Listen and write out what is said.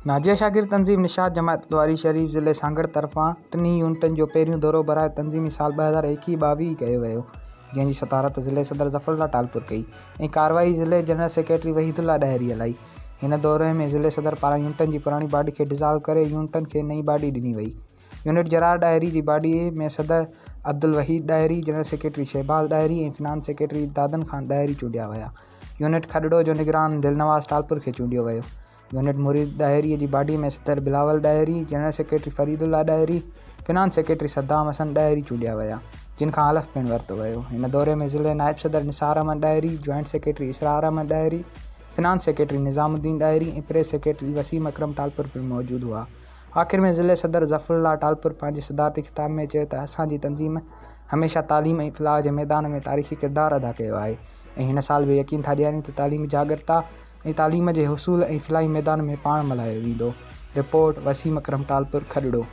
ناجيه شاگرد تنظيم نشاط جماعت لواري شريف ضلعي سانگهڙ طرفان ٽنهي يونٽن جو پهريون دورو براء تنظيمي سال 2021 22 ڪيو ويو جنهن جي صدارت ضلعي صدر ظفر الله ٽالپر ڪئي ۽ ڪارروائي ضلعي جنرل سيڪريٽري وحيد الله ڏاهري هلائي. هن دوري ۾ ضلعي صدر پاران يونٽن جي پراڻي باڊي کي ڊزالو ڪري يونٽن کي نئين باڊي ڏني وئي. يونٽ جرار ڏاهري جي باڊي ۾ صدر Abdul Waheed Dahri, general secretary Shahbaz Dahri ۽ finance secretary Dadan Khan Dahri چونڊيا ويا. يونٽ کڏڙو جو نگران دلنواز ٽالپر کي چونڊيو ويو. يونٽ مريد ڏاهري جي باڊي ۾ صدر Bilawal Dahri, general secretary Farid Ullah Dahri, finance secretary Saddam Hassan Dahri چونڊيا ويا، جن کان حلف پڻ ورتو ويو. هن دوري ۾ ضلعي نائب صدر Nisar Ahmed Dahri, joint secretary Israr Ahmed Dahri, finance secretary Nizamuddin Dahri ۽ press secretary Waseem Akram Talpur پڻ موجود هئا. آخر ۾ ضلعي صدر ظفر الله ٽالپر پنهنجي صدارتي خطاب ۾ چيو ته اسان جي تنظيم هميشه تعليم ۽ فلاح جي ميدان ۾ تاريخي ڪردار ادا ڪيو آهي ۽ هن سال به يقين ٿا ڏياريون ته تعليمي جاڳرتا ۽ تعليم جي حصول ۽ فلاحي ميدان ۾ پاڻ ملهايو ويندو. رپورٽ، وسيم اڪرم ٽالپر، کڏڙو.